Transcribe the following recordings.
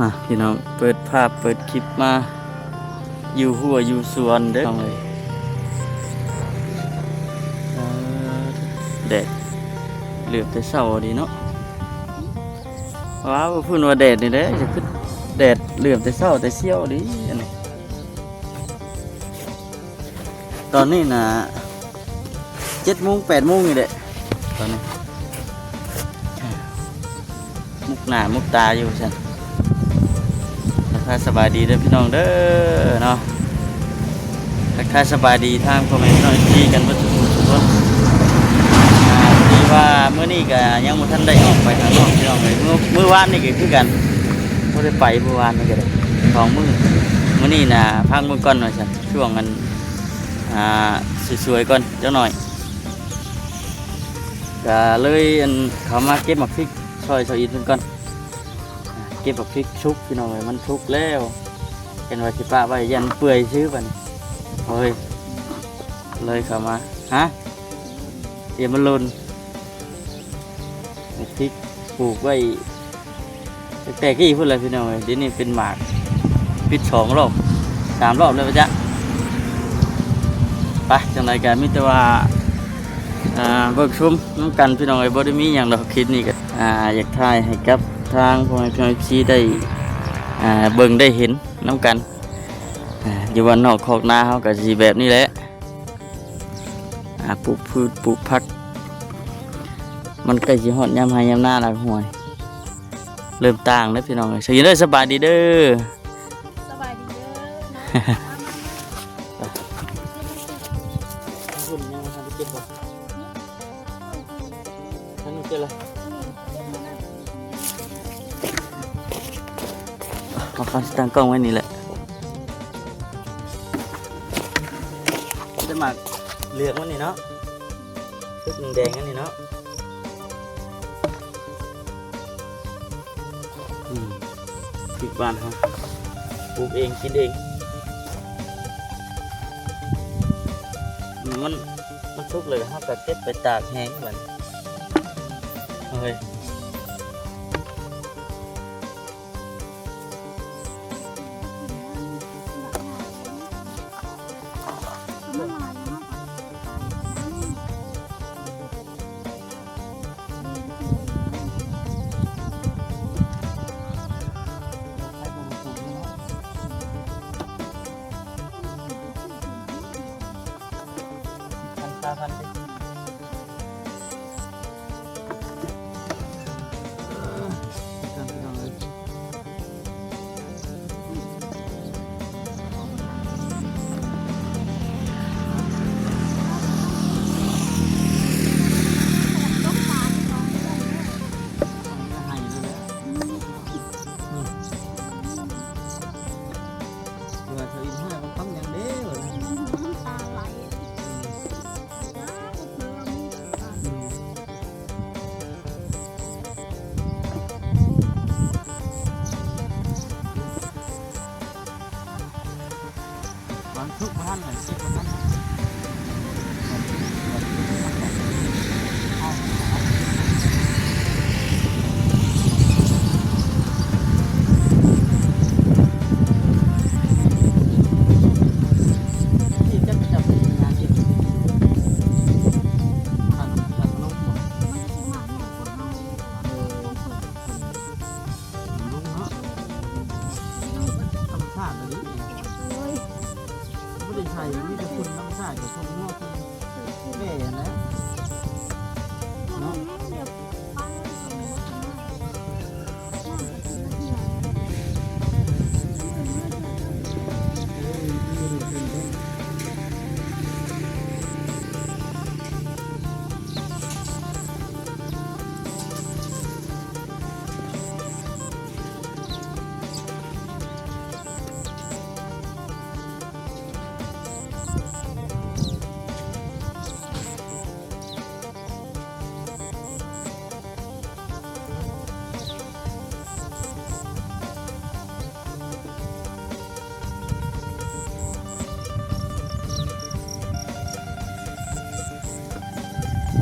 ອ່ະ ພີ່ນ້ອງ ເປີດພາບເປີດຄລິບມາ ຢູ່ຮົ້ວຢູ່ສວນເດີ້ ນ້ອງເອີຍ. ເອີ ແດດເຫຼືອມແຕ່ເຊົ້າດີເນາະ. ວ້າວ ເພິ່ນວ່າແດດນີ້ແຫຼະ ຄືແດດເຫຼືອມແຕ່ເຊົ້າແຕ່ສ່ຽວດີອັນນີ້. ຕອນນີ້ນະ ເຈັດໂມງ ແປດໂມງນີ້ແຫຼະ ຕອນນີ້ ມຸກໜ້າມຸກຕາຢູ່ຊັ້ນ. ທັກທາຍສະບາຍດີເດີ້ພີ່ນ້ອງເດີ້ເນາະ. ທັກທາຍສະບາຍດີທາງພໍ່ແມ່ພີ່ນ້ອງເອັຟຊີກັນເບິດທຸກຄົນ. ອ່າ ທີ່ວ່າມື້ນີ້ກະຍັງບໍ່ທັນໄດ້ອອກໄປທາງນອກພີ່ນ້ອງເອີຍ. ມື້ ມື້ວານນີ້ກະຄືກັນ ບໍ່ໄດ້ໄປມື້ວານນີ້ກະໄດ້ສອງມື້. ມື້ນີ້ນະ ພັກເບິ່ງກ່ອນວ່າຊັ້ນ ຊ່ວງອັນ ອ່າ ສວຍໆກ່ອນຈັກໜ້ອຍ ກະເລີຍອັນ ເຂົ້າມາເກັບໝາກພິກຊ່ອຍຊາວອິດເພິ່ນກ່ອນ. ເກັບໝາກພິກສຸກພີ່ນ້ອງເອີຍ ມັນສຸກແລ້ວ ເຫັນວ່າຊິປະໄວ້ຢ້ານເປື່ອຍຊື່ບັດນີ້. ໂອ້ຍ ເລີຍເຂົ້າມາ ຮະ ເອີ ມັນຫຼົ່ນ. ໝາກພິກປູກໄວ້ ແຕ່ກີ້ພຸ້ນແຫຼະພີ່ນ້ອງເອີຍ ດຽວນີ້ເປັນໝາກ ປິດສອງລອບສາມລອບແລ້ວປະຈັກ. ໄປ ຈັ່ງໃດກະມີແຕ່ວ່າ ອ່າ ເບິ່ງຊົມນຳກັນພີ່ນ້ອງເອີຍ ບໍ່ໄດ້ມີຫຍັງດອກ ຄລິບນີ້ກະ ອ່າ ຢາກຖ່າຍໃຫ້ກັບທາງພໍ່ແມ່ພີ່ນ້ອງເອັຟຊີໄດ້ ອ່າ ເບິ່ງໄດ້ເຫັນນຳກັນ. ອ່າ ຢູ່ບ້ານນອກຄອກນາເຮົາກະຊິແບບນີ້ແຫຼະ ອ່າ ປູກພືດປູກຜັກ ມັນໃກ້ຊິຮອດຍາມໄຮ່ຍາມນາແລ້ວ ຫ້ວຍ ເລີ່ມຕ່າງເດີ້ພີ່ນ້ອງເອີຍ. ສະບາຍດີເດີ້ ສະບາຍດີເດີ້ ສະບາຍດີເດີ້. ເອົາ ຕັ້ງກ້ອງໄວ້ນີ້ແຫຼະ ໄດ້ໝາກເຫຼືອງມັນນີ້ເນາະ ເຫຼືອງແດງອັນນີ້ເນາະ. ອືມ ພິກບ້ານເຮົາ ປູກເອງກິນເອງ. ມັນ ມັນສຸກເລີຍ ເຮົາກະເກັບໄປຕາກແຫ້ງບັດນີ້ ເອີຍ.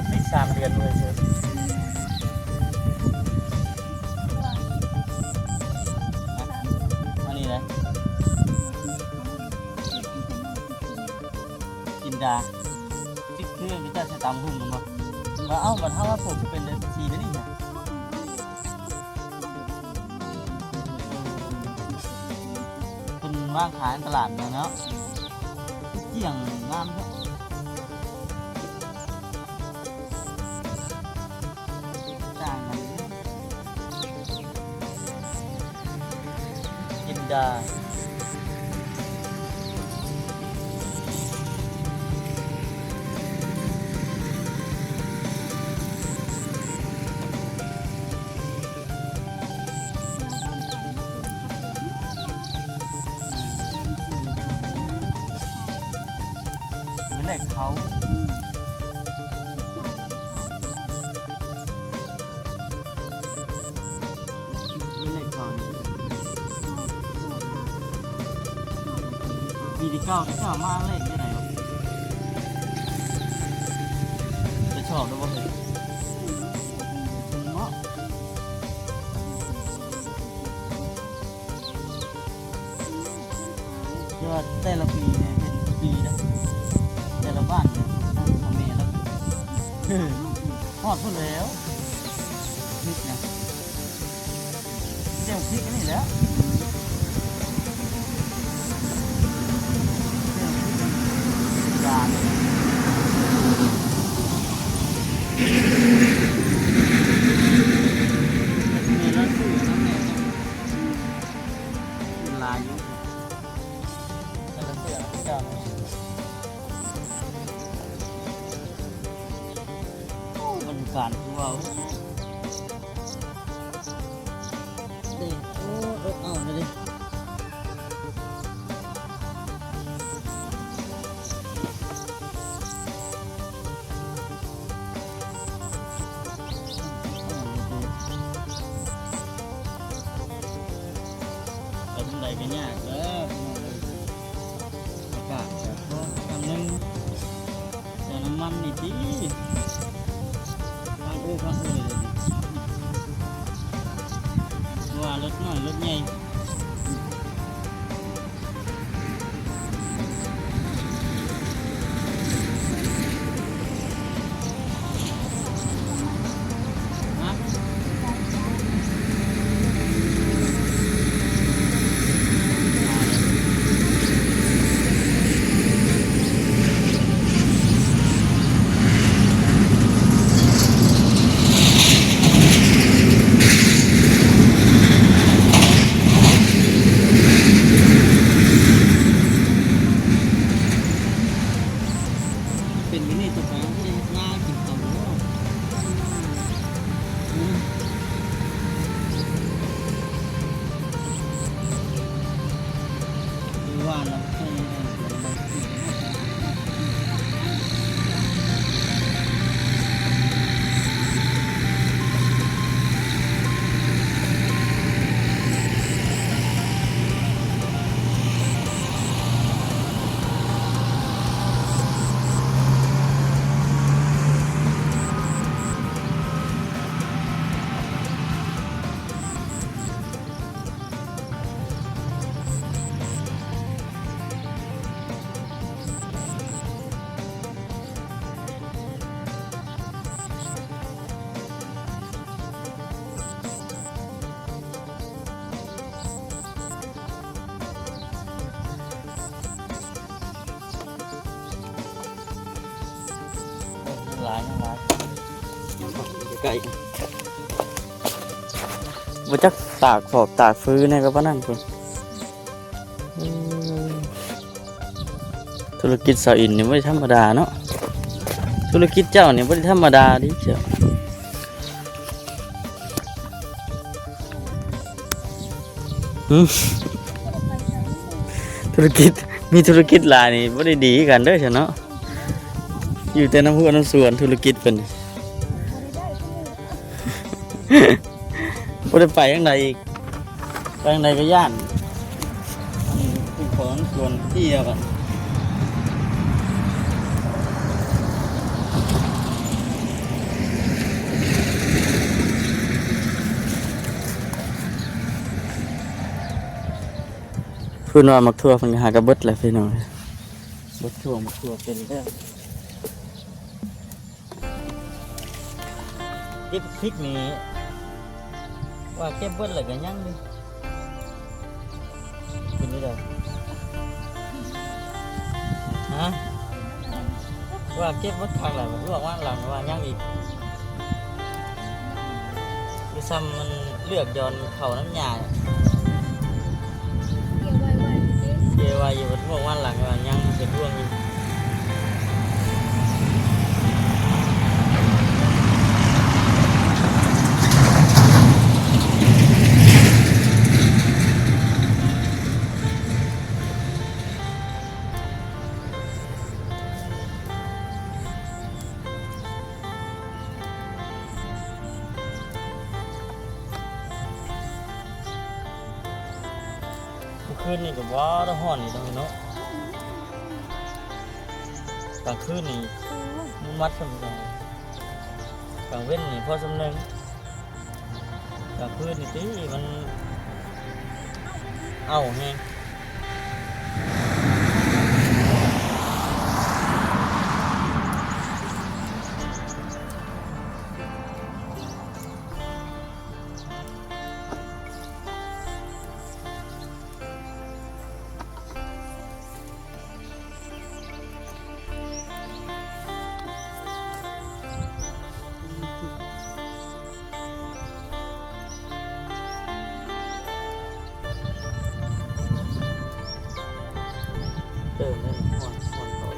ໄດ້ສາມເດືອນເລີຍເຊີ. ດາ ຊິຄືເຈົ້າໃສ່ຕຳຫຸ່ງແມ່ນບໍ່? ວ່າ ເອົ້າ ບັດເຮົາມາປູກເປັນແບບສີແບບນີ້ ເພິ່ນວາງຂາຍໃນຕະຫຼາດແມ່ນເນາະ ກ້ຽງງາມເນາະ. ຕ່າງກັນ ກິນດາ ມື້ແລກເຂົາ ເລກເກົ້າ ປີທີ່ເກົ້າ ເຈົ້າມາເລກຢູ່ໃດວະ? ໄປຊອກໄດ້ບໍ່ເຮີ້ຍ? ເນາະ ແຕ່ວ່າແຕ່ລະປີນີ້ເປັນປີນະ ແຕ່ລະບ້ານນີ້ ພໍ່ແມ່ລະ ຮອດພຸ້ນແລ້ວ ຜິດນະ ເຈົ້າຜິດອັນນີ້ແຫຼະ ເຈົ້າຜິດການ ແຕ່ແມ່ລະຊື້ນຳແມ່ ຫຼາຍຢູ່ ແຕ່ລະເສື້ອເຈົ້າ ໂອ້ ບັນຍາກາດຄືວ່າ ເດ້ ໂອ້ ລົດເອົາເດ້ ໄປທາງໃດກໍຍາກແລ້ວ ພີ່ນ້ອງເອີຍ ອາກາດກໍພໍຄຳໜຶ່ງ ແຕ່ນ້ຳມັນນີ້ຕິ ພັງໂອ້ພັງໂອ້ເລີຍ ບໍ່ວ່າລົດນ້ອຍລົດໃຫຍ່. ເປັນຢູ່ນີ້ຕົວກາງທີ່ໄດ້ເຮັດນາກິນເຂົ້າເນາະ ອືມ ຄືວ່າລະ ຫຼາຍ ຫຼາຍ ໃກ້ ບໍ່ຈັກຕາກຟອກຕາກຟືນໃນກໍປານນັ້ນພຸ້ນ. ອືມ ທຸລະກິດສາວອິນນີ້ບໍ່ໄດ້ທຳມະດາເນາະ ທຸລະກິດເຈົ້ານີ້ບໍ່ໄດ້ທຳມະດາເດ້ເຈົ້າ. ຫືມ ທຸລະກິດ ມີທຸລະກິດຫຼາຍນີ້ບໍ່ໄດ້ດີຄືກັນເດີຊັ້ນເນາະ ຢູ່ແຕ່ນຳຮົ້ວນຳສວນທຸລະກິດເພິ່ນ ບໍ່ໄດ້ໄປທາງໃດອີກ ໄປທາງໃດກໍຢ້ານ ອັນນີ້ຄືຂອງສວນທີ່ແລ້ວກໍ ເພິ່ນວ່າໝາກຖົ່ວເພິ່ນກໍຫາກໍເບິດແລ້ວພີ່ນ້ອງ. ບໍ່ທົ່ວ ບໍ່ທົ່ວເປັນແລ້ວ. ເກັບພລິກນີ້ ວ່າເກັບເບິດແລ້ວກໍຍັງຢູ່. ເປັນຈັ່ງໃດ? ຮະ? ວ່າເກັບເບິດຄັກແລ້ວ ລວກມາຫຼັງວ່າຍັງອີກ. ຄືຊ້ຳມັນເລືອກຢ່ອນເຂົ້ານຳຫຍ້າ. ເກຍໄວຢູ່ ເພິ່ນບອກວ່າຫຼັງວ່າຍັງເປັນຫ່ວງຢູ່. ມື້ຄືນນີ້ກໍບໍ່ໄດ້ຮ້ອນອີກແລ້ວເນາະ. ກາງຄືນນີ້ມັນມັດສ່ຳໃດ, ກາງເວັນນີ້ພໍສ່ຳໜຶ່ງ. ກາງຄືນນີ້ຕິ ມັນເອົ້າແຮງ. ເຕີມແລ້ວນີ້ ຮ້ອນ ຮ້ອນເຂົ້າ.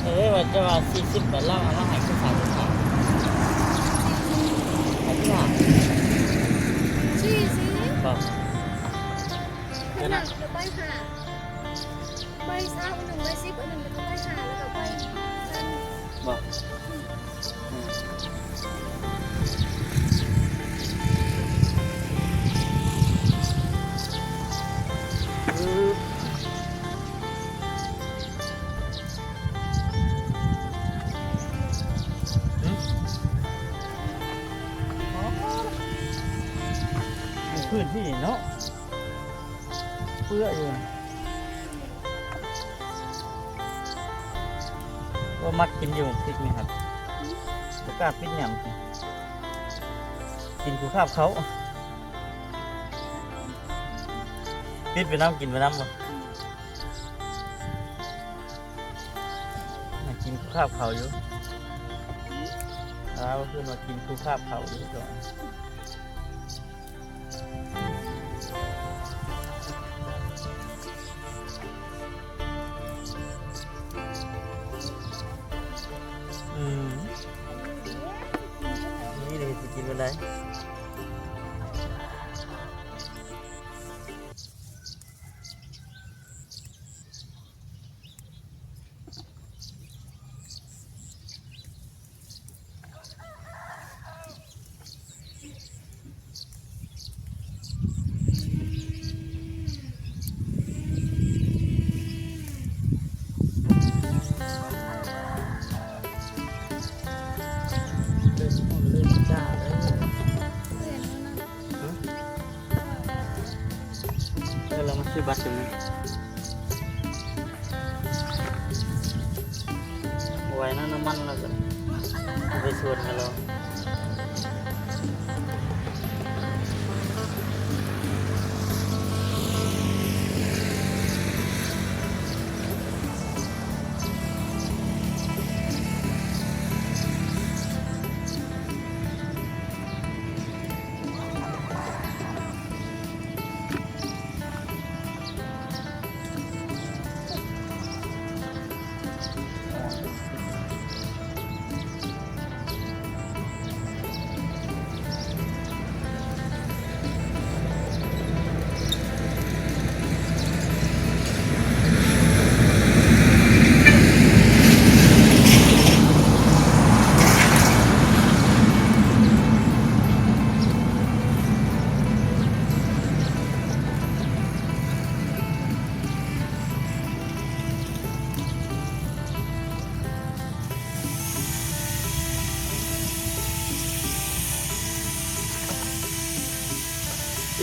ເອີ ວ່າຈະວ່າສີ່ສິບ ບາດ ລາວເອົາມາໃຫ້ຄືສາມສິບຫ້າ. ສາມສິບຫ້າ ສີ່ສິບ ບໍ່? ເພິ່ນນະ ໃບຫ້າ ໃບຊາວອັນໜຶ່ງ ໃບສິບອັນໜຶ່ງ ແລ້ວກໍໃບຫ້າ ແລ້ວກໍໃບ ບໍ່? ອືມ ອືມ ອໍ ໃນພື້ນທີ່ເນາະ ເປືອຢູ່. ໂອ້ ມັກກິນຢູ່ ພລິກນີ້ ຫາກບໍ່ກ້າປິດຫຍັງ ກິນຄູ່ຄາບເຂົ້າ. ປິດໄປນຳ ກິນໄປນຳບໍ່? ມັກກິນຄູ່ຄາບເຂົ້າຢູ່. ອາ ວ່າຄືວ່າກິນຄູ່ຄາບເຂົ້າຢູ່. ອືມ ນີ້ເດ ຊິກິນມື້ໃດ? ເອີ ລະມາຊື້ບັດຢູ່ນີ້. ໄວ້ນຳນ້ຳມັນແລ້ວກໍໄປສວນກັນແລ້ວ. ເ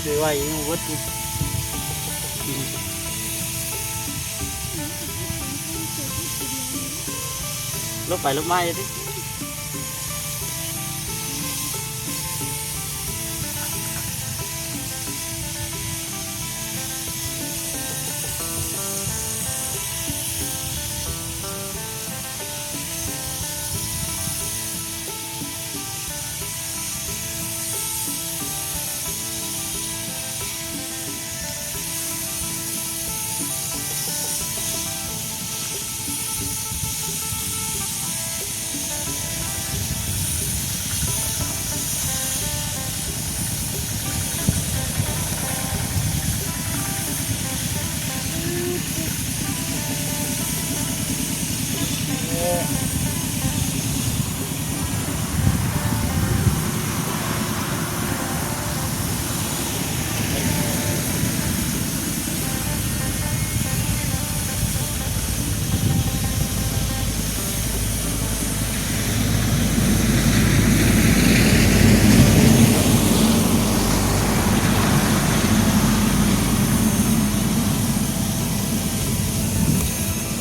ຄືໄວຢູ່ເບິດນີ້ ລົບໄປລົບມາຢູ່ຕິ.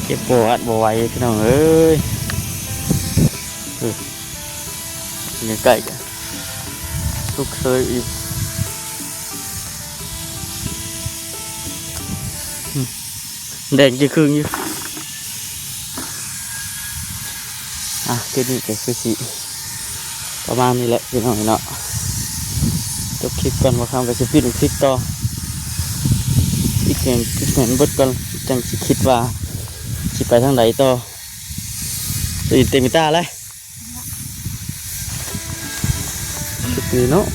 ເຈັບປວດບໍ່ໄຫວພີ່ນ້ອງເອີຍ. ເອີ ໃກ້ໆ ທຸກເຊີຍອີກ. ອືມ ແດງຈະຄຶ່ງຢູ່. ອ່ະ ຄລິບນີ້ກໍຄືຊິປະມານນີ້ແຫຼະພີ່ນ້ອງເນາະ. ຈົບຄລິບກ່ອນ ບ່າວຄຳກໍຊິປິດຄລິບຕໍ່. ປິດແໜ້ນ ປິດແໜ້ນເບິດກ່ອນ ຈັ່ງຊິຄິດວ່າຊິໄປທາງໃດຕໍ່. ໄປເຕັມຕາແລ້ວ. ຄືເນາະ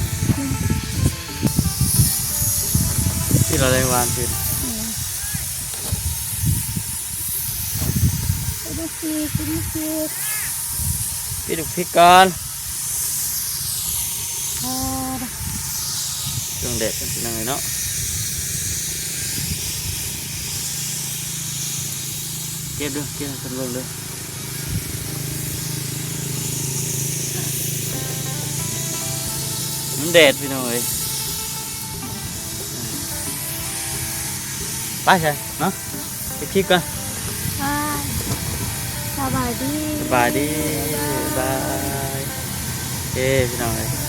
ທີ່ເຮົາໄດ້ວານຄື ອືມ ໄປດູຊິ ໄປດູຊິ ໄປດູພິກກ່ອນ. ອ່າ ຊ່ວງແດດເພິ່ນຊິນັ່ງເລີຍເນາະ. ເກັບເດີ້ ເກັບໃຫ້ເພິ່ນເບິ່ງເດີ້. ມັນແດດພີ່ນ້ອງເອີຍ. ໄປຊະເນາະ ໄປຄລິບກ່ອນ. ບາຍ ສະບາຍດີ ສະບາຍດີ ບາຍບາຍ. ໂອເຄພີ່ນ້ອງເອີຍ.